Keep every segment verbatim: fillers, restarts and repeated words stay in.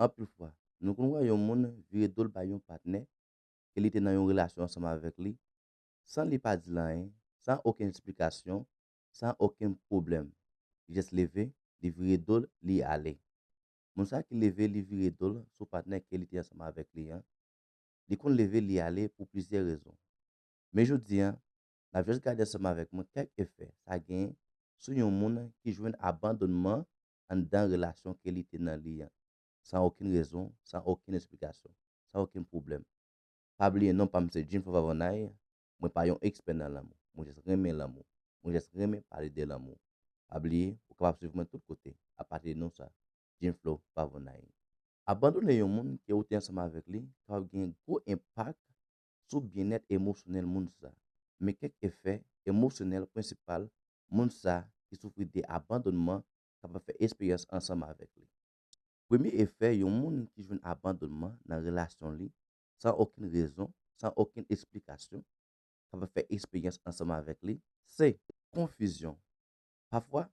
Anpil fwa, nou konn wè yon moun vire do l bay yon patnè ke li te nan yon relasyon ansanm avèk li, san li pa di l anyen, san okenn esplikasyon, san okenn pwoblèm. Li jis leve, li vire do l, li ale. Moun sa ki leve, li vire do l sou patnè ke li te ansanm avèk li an, li konn leve, li ale pou plizyè rezon. Men jodi a, n ap jis gade ansanm avèk mwen kèk efè sa genyen sou yon moun ki jwenn abandonnman anndan relasyon ke li te nan li an, san okenn rezon, san okenn esplikasyon, san okenn pwoblèm. Pa bliye non pa m se Jim Favonay, mwen pa yon ekspè nan lanmou, mwen jis renmen lanmou, mwen jis renmen pale de lanmou. Pa bliye, ou kapab swiv mwen tout kote apati de non sa, Jim Flo Favonay. Abandone yon moun ke ou te ansanm avèk li kapab gen gwo enpak sou byennèt emosyonèl moun sa. Men kèk efè emosyonèl prensipal moun sa ki soufri de abandonnman kapab fè eksperyans ansanm avèk li. Premye efè yon moun ki jwenn abandonnman nan relasyon li san okenn rezon, san okenn esplikasyon, kapab fè eksperyans ansanm avèk li, se konfizyon. Pafwa,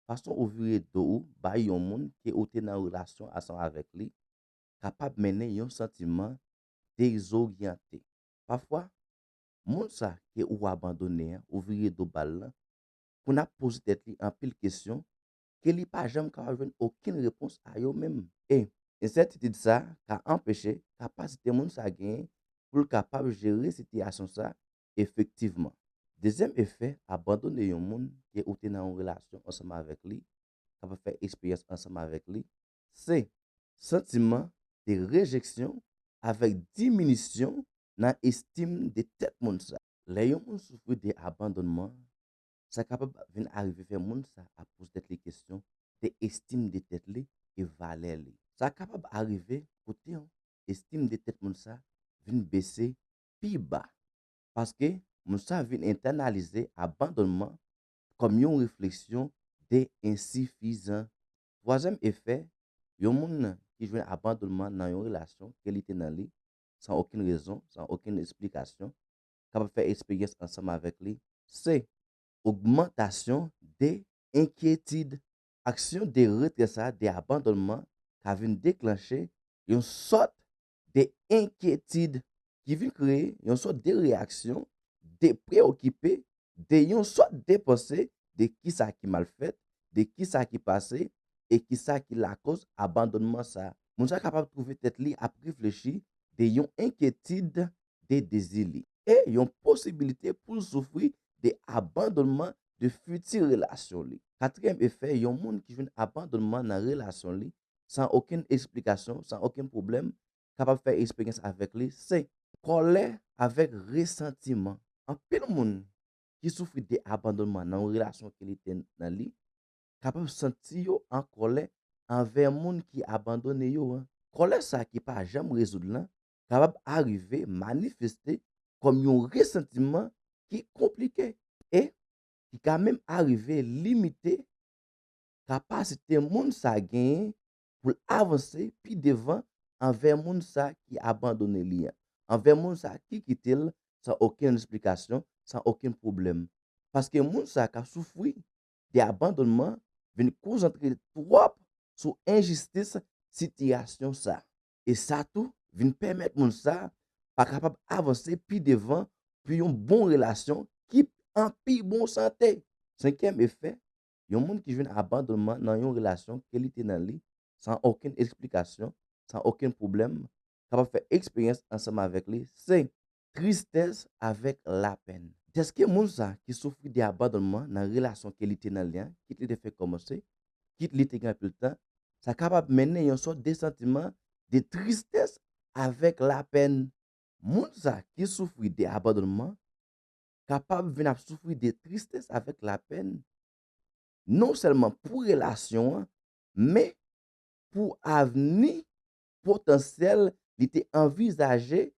fason ou vire do ou bay yon moun ke ou te nan relasyon ansanm avèk li kapab mennen yon santiman dezoryante. Pafwa, moun sa ke ou abandone an, ou vire do ba l lan, konn ap poze tèt li anpil kesyon ke li pa janm kapab jwenn okenn repons a yo menm. E ensètitid sa ka anpeche kapasite moun sa genyen pou l kapab jere sitiyasyon sa efektivman. Dezyèm efè abandone yon moun ke ou te nan yon relasyon ansanm avèk li, kapab fè eksperyans ansanm avèk li, se santiman de rejeksyon avèk diminisyon nan estim de tèt moun sa. Lè yon moun soufri de abandonnman, sa kapab vin arive fè moun sa ap poze tèt li kesyon de estim de tèt li e valè li. Sa kapab arive kote estim de tèt moun sa vin bese pi ba, paske moun sa vin entènalize abandonnman kòm yon refleksyon de ensifizan. Twazyèm efè, yon moun ki jwenn abandonnman nan yon relasyon ke li te nan li, san okenn rezon, san okenn esplikasyon, kapab fè eksperyans ansanm avèk li, se ogmantasyon de enkyetid. Aksyon de retrè sa, de abandonnman, ka vin deklanche yon sòt de enkyetid ki vin kreye yon sòt de reyaksyon, de preyokipe, de yon sòt de panse de kisa ki mal fèt, de kisa ki pase, e kisa ki lakoz abandonnman sa. Moun sa kapab twouve tèt li ap reflechi de yon enkyetid de dezi li e yon posibilite pou l soufri de abandonnman de fiti relasyon li. Katriyèm efè, yon moun ki jwenn abandonnman nan relasyon li san okenn esplikasyon, san okenn pwoblèm, kapab fè eksperyans avèk li, se kòlè avèk resantiman. Anpil moun ki soufri de abandonnman nan yon relasyon ke li te nan li, kapab santi yo an kòlè anvè moun ki abandone yo an. Kòlè sa ki pa janm rezoud lan kapab arive manifeste kòm yon resantiman ki konplike e ki ka menm arive limite kapasite moun sa genyen pou l avanse pi devan anvè moun sa ki abandone li an, anvè moun sa ki kite l san okenn esplikasyon, san okenn pwoblèm. Paske moun sa k ap soufri de abandonnman vin konsantre twòp sou enjistis sitiyasyon sa. E sa tou vin pèmèt moun sa pa kapab avanse pi devan pou yon bon relasyon ki an pi bon sante. Senkyèm efè, yon moun ki jwenn abandonnman nan yon relasyon ke li te nan li, san okenn esplikasyon, san okenn pwoblèm, kapab fè eksperyans ansanm avèk li, se tristès avèk lapenn. Dèske moun sa ki soufri de abandonnman nan relasyon ke li te nan li an, kit li te fenk kòmanse, kit li te gen anpil tan, sa kapab mennen yon sòt de santiman de tristès avèk lapenn. Moun sa ki soufri de abandonnman kapab vin ap soufri de tristès avèk lapenn, non sèlman pou relasyon an, men pou avni potansyèl li te anvizaje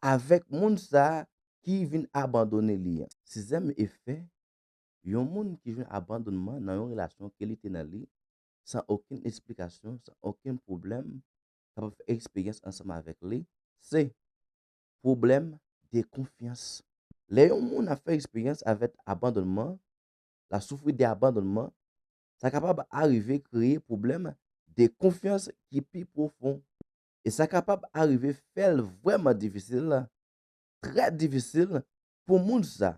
avèk moun sa ki vin abandone li an. Sizyèm efè, yon moun ki jwenn abandonnman nan yon relasyon ke li te nan li, san okenn esplikasyon, san okenn pwoblèm, kapab fè eksperyans ansanm avèk li, se pwoblèm de konfyans. Lè yon moun ap fè eksperyans avèk abandonnman, l ap soufri de abandonnman, sa kapab arive kreye pwoblèm de konfyans ki pi pwofon. E sa kapab arive fè l vrèman difisil, trè difisil pou moun sa,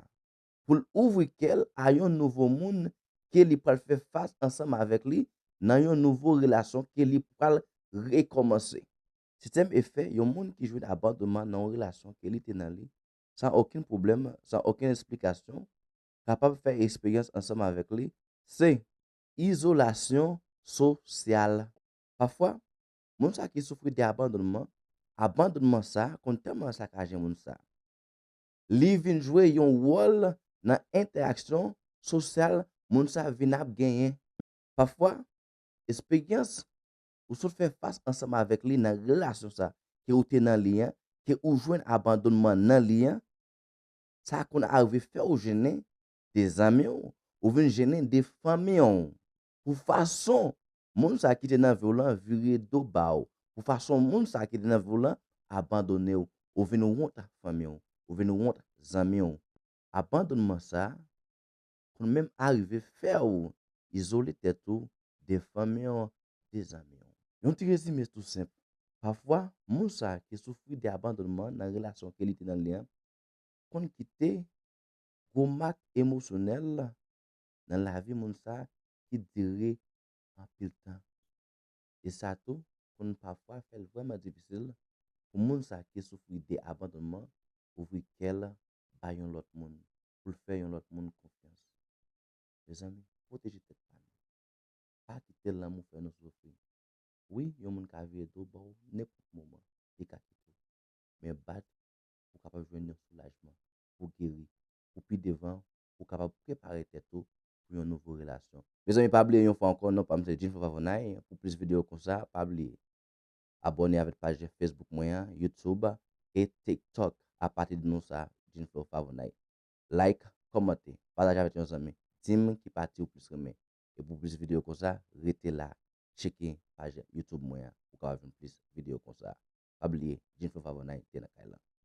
pou l ouvri kè l a yon nouvo moun ke li pral fè fas ansanm avèk li nan yon nouvo relasyon ke li pral rekòmanse. Sistèm efè, yon moun ki jwenn abandonman nan yon relasyon ke li te nan li, san okenn pwoblèm, san okenn esplikasyon, kapab fè eksperyans ansanm avèk li, se izolasyon sosyal. Pafwa, moun sa ki soufri de abandonman, abandonman sa konn tèlman sakaje moun sa. Li vin jwe yon wòl nan entèraksyon sosyal moun sa vin ap genyen. Pafwa, esperyans ou sot fè fas ansanm avèk li nan relasyon sa ke ou te nan li an, ke ou jwenn abandonman nan li an, sa konn arive fè ou jennen de zanmi w, ou vin jennen de fanmi w. Pou fason moun sa ki te nan vi w lan vire do ba w, pou fason moun sa ki te nan vi w lan abandone w, ou vin wont fanmi w, ou vin wont zanmi w. Abandonman sa konn menm arive fè w izole tèt ou de fanmi w, de zanmi w. Yon ti rezime tou senp. Pafwa, moun sa ki soufri de abandonman nan relasyon ke li te nan li an, konn kite gwo mak emosyonèl nan lavi moun sa ki dire anpil tan. E sa tou konn pafwa fè l vrèman difisil pou moun sa ki soufri de abandonman ouvri kè l bay yon lòt moun, pou l fè yon lòt moun konfyans. Mezanmi, pwoteje tèt pa nou. Pa kite lanmou fè nou soufri. Wi, yon moun ka vire do ba w nenpòt moman, li ka kite w. Men bat pou w kapab jwenn yon soulajman, pou w geri, pou pi devan, pou w kapab prepare tèt ou pou yon nouvo relasyon. Mezanmi, pa bliye yon fwa ankò, non pa m se Jean Favonay. Pou plis videyo konsa, pa bliye abòne avèk paj Facebook mwen an, YouTube e TikTok apati de non sa, Jean Favonay. Like, kòmante, pataje avèk yon zanmi. Di m ki pati ou plis renmen. E pou plis videyo konsa, rete la, tcheke paj YouTube mwen an pou w kapab jwenn plis videyo konsa. Pa bliye, Jean Favonay te nan kay lan.